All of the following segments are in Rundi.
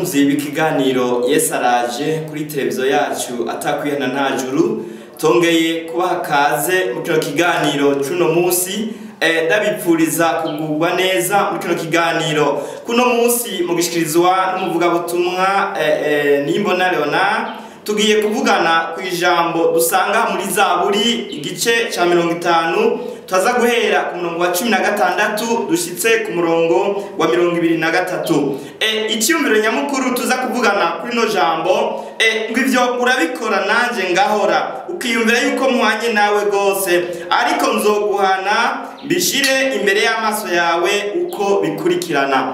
Bakunzi b'ikiganiro Yesu araje kuri televiziyo yacu atakwihana nta juru, tongeye kubaha kaze mu kino kiganiro c'uno munsi. Ndabipfuriza kugubwa neza mu kino kiganiro kuno munsi mugishikirizwa n'umuvugabutumwa Nimbona Leonard. Tugiye kuvugana ku ijambo dusanga muri Zaburi igice ca 50, tuza guhera ku murongo wa 16 dushitse ku murongo wa 23. Icyumviro nyamukuru tuza kuvugana kuri no jambo, ngo ivyo urabikora nanje ngahora, ukiyumvira yuko muhanye nawe gose, ariko nzoguhana mbishire imbere y'amaso yawe uko bikurikirana.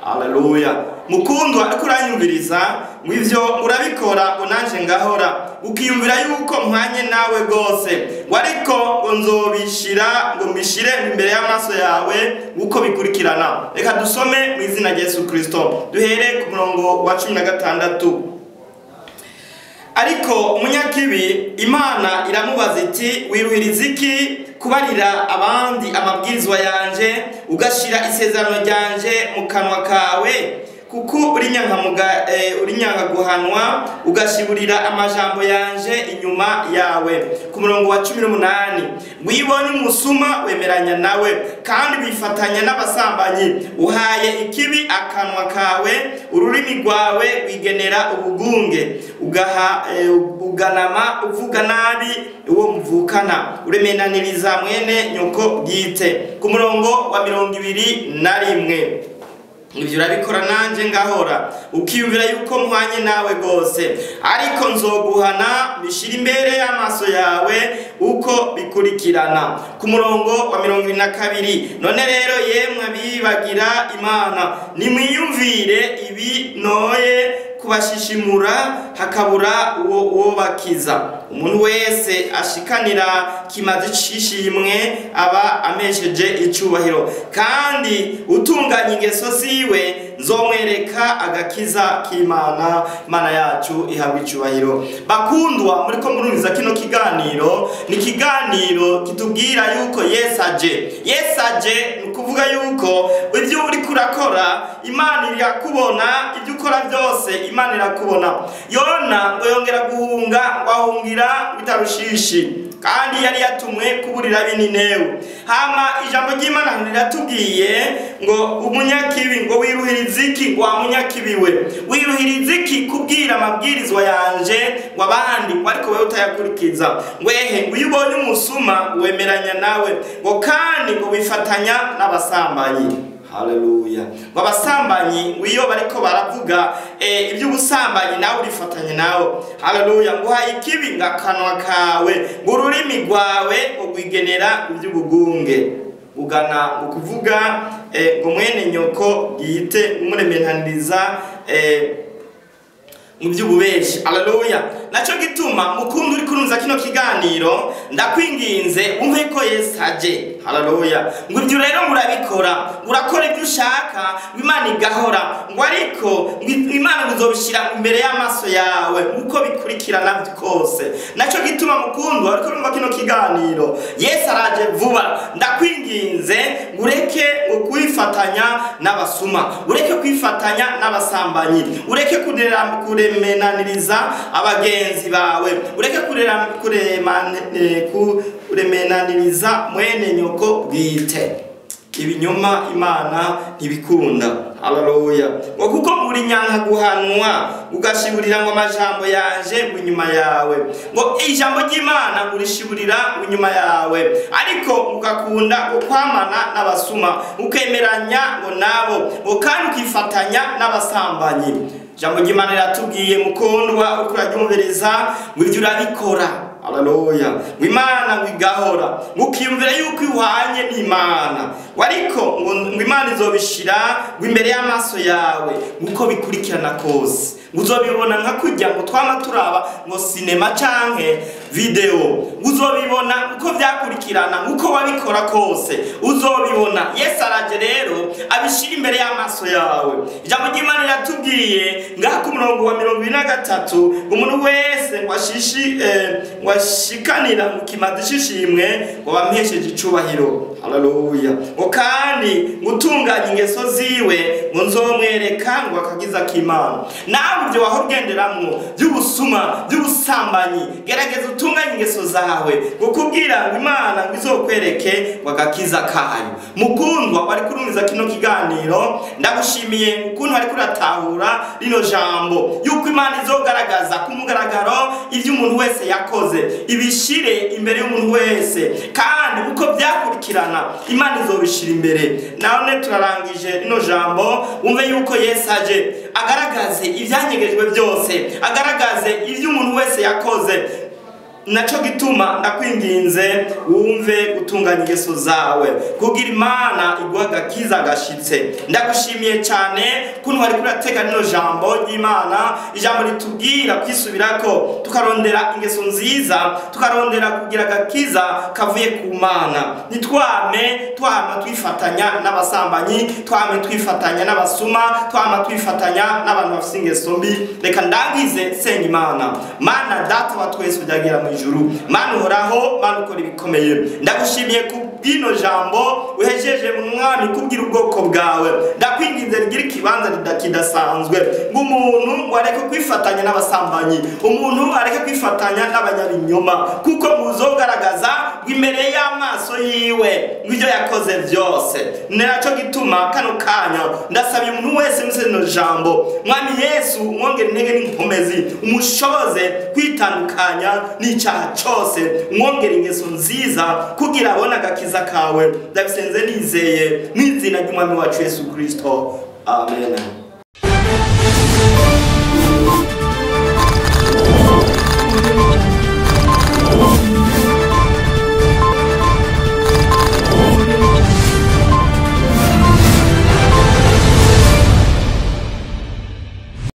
Haleluya. Mukundwa ariko uranyumviriza, ngo ivyo urabikora ngo nanje ngahora, ukiyumvira yuko muhanye nawe gose, ngo ariko ngo nzobishira, ngo mbishire imbere y'amaso yawe uko bikurikirana. Reka dusome mu izina rya Yesu Kristo, duhere ku murongo wa 16. Ariko umunyakibi Imana iramubaza iti, wiruhiriza iki kubarira abandi amabwirizwa yanje, ugashira isezerano ryanje mu kanwa kawe? Kuko uri nyankaguhanwa, ugashiburira amajambo yanje inyuma yawe. Ku murongo wa 18, wibonye umusuma wemeranya nawe, kandi wifatanya n'abasambanyi, uhaye ikibi akanwa kawe, ururimi rwawe wigenera ubugunge, ugaha uganama uvuga nabi uwo muvukana, uremenaniriza mwene nyoko bwite. Ku murongo wa 21, ivyo urabikora nanje ngahora, ukiyumvira yuko muhanye nawe gose, ariko nzoguhana bishira imbere y'amaso yawe uko bikurikirana. Ku murongo wa 22, none rero yemwe bibagira Imana, nimwiyumvire ibi noye kubashishimura, hakabura uwo bakiza. Umuntu wese ashikanira kimaze cishimwe aba amesheje icubahiro, kandi utunganya ingeso ziwe nzomwereka agakiza k'Imana. Imana yacu ihabwa icubahiro. Bakundwa muriko murumviza kino kiganiro, ni kiganiro kitubwira yuko Yesu aje. Yesu aje ni kuvuga yuko ibyo uriko urakora Imana irakubona, ibyo ukora byose Imana irakubona. Yona ngo yongera guhunga, ngo ahungira bitarushishi, kandi yari yatumwe kuburira b'Ininewe. Hama ijambo ry'Imana riratubwiye ngo umunyakibi, ngo wiruhiriza iki, ngo wa munyakibi we, wiruhiriza iki kubwira amabwirizwa yanje ngo abandi, ngo ariko wewe utayakurikiza, ngo ehe ngo iyo ubonye umusuma wemeranya nawe, ngo kandi ngo wifatanya n'abasambanyi. Haleluya. Ngo abasambanyi iyo bariko baravuga iby'ubusambanyi nawe urifatanya nawe. Haleluya. Ngo haye ikibi ngakanwa kawe, ngo ururimi rwawe ugwigenera iby'ubugunge, ugana ukuvuga ngo mwene nyoko yite umurementaniriza mu by'ububeshi. Haleluya. Naco gituma mukundu uri kurunza kino kiganiro, ndakwinginze umve ko Yesu aje. Haleluya. Ngo ibyo rero murabikora, urakora ibyo ushaka, Imana igahora, ngo ariko Imana uzobishira imbere y'amaso yawe uko bikurikirana kose. Naco gituma mukundu uri kurumva kino kiganiro, Yesu araje vuba. Ndakwinginze ureke kwifatanya n'abasuma, ureke kwifatanya n'abasambanyi, ureke kuremenaniriza abagenzi bawe, ureke kuremenaniriza mwene nyoko bwite. Ibinyoma Imana ntibikunda. Haleluya. Ngo kuko uri nyanka guhanwa, ugashiburira ngo amajambo yanje inyuma yawe, ngo ijambo ry'Imana urishiburira inyuma yawe, ariko ugakunda ukwamana n'abasuma, ukemeranya ngo nabo, ngo kandi ukifatanya n'abasambanyi. Ijambo ry'Imana riratubwiye mukundwa uko uraryumviriza, ngo ivyo urabikora. Haleluya. Ngo Imana ngo igahora, ngo ukiyumvira yuko ihwanye n'Imana, ngo ariko ngo Imana izobishira ngo imbere y'amaso yawe uko bikurikirana kose, ngo uzobibona nka kurya ngo twama turaba ngo sinema canke video, ngo uzobibona uko vyakurikirana, uko wabikora kose uzobibona. Yesu araje rero abishira imbere y'amaso yawe. Ijambo ry'Imana riratubwiye ngaha ku murongo wa 23, umuntu wese ngo ashishi ngo ashikanira mu kimazi c'ishimwe, ngo bamuhesheje icubahiro. Haleluya. Ngo kandi ngutunganya ingeso ziwe, Ngo nzomwereka ngo akagiza k'Imana. Nawe ibyo wahora ugenderamwo by'ubusuma, by'ubusambanyi, gerageza utunganye ingeso zawe, ngo kubwira ngo Imana ngo izokwereke ngo agakiza kayo. Mukundwa wari kurumiza kino kiganiro, ndagushimiye ukuntu wari kuratahura rino jambo yuko Imana izogaragaza ku mugaragaro ibyo umuntu wese yakoze, ibishire imbere y'umuntu wese, kandi uko byakurikirana Imana izobishira imbere. None turarangije rino jambo, wumve yuko Yesu aje agaragaze ibyanyegejwe byose, agaragaze ibyo umuntu wese yakoze. Naco gituma ndakwinginze wumve gutunganya ingeso zawe kugira Imana iguha agakiza gashitse. Ndagushimiye cyane kuntu wari kuratega rino jambo ry'Imana, ijambo ritubwira kwisubirako, tukarondera ingeso nziza, tukarondera kugira agakiza kavuye ku Mana. Nitwame twama twifatanya n'abasambanyi, twame twifatanya n'abasuma, twama twifatanya n'abantu bafite ingeso mbi. Reka ndangize senga Imana. Mana Data wa twese ujagira mu ijuru, Mana uhoraho, Mana ukora ibikomeye, ndagushimiye kubw'ino jambo uhejeje mwami kubwira ubwoko bwawe. Ndakwinginze rigire ikibanza kidasanzwe, ngo umuntu areke kwifatanya n'abasambanyi, umuntu areke kwifatanya n'abanyabinyoma, kuko muzogaragaza imbere y'amaso yiwe ng'ibyo yakoze byose. Nacyo gituma kano kanya ndasabye umuntu wese muri rino jambo, mwami Yesu umwongere intege n'inkomezi, umushoboze kwitandukanya n'icyaha cyose, umwongere ingeso nziza kugira abone agakiza kawe. Ndabisenze nizeye mu izina ry'Umwami wacu Yesu Kristo, amen.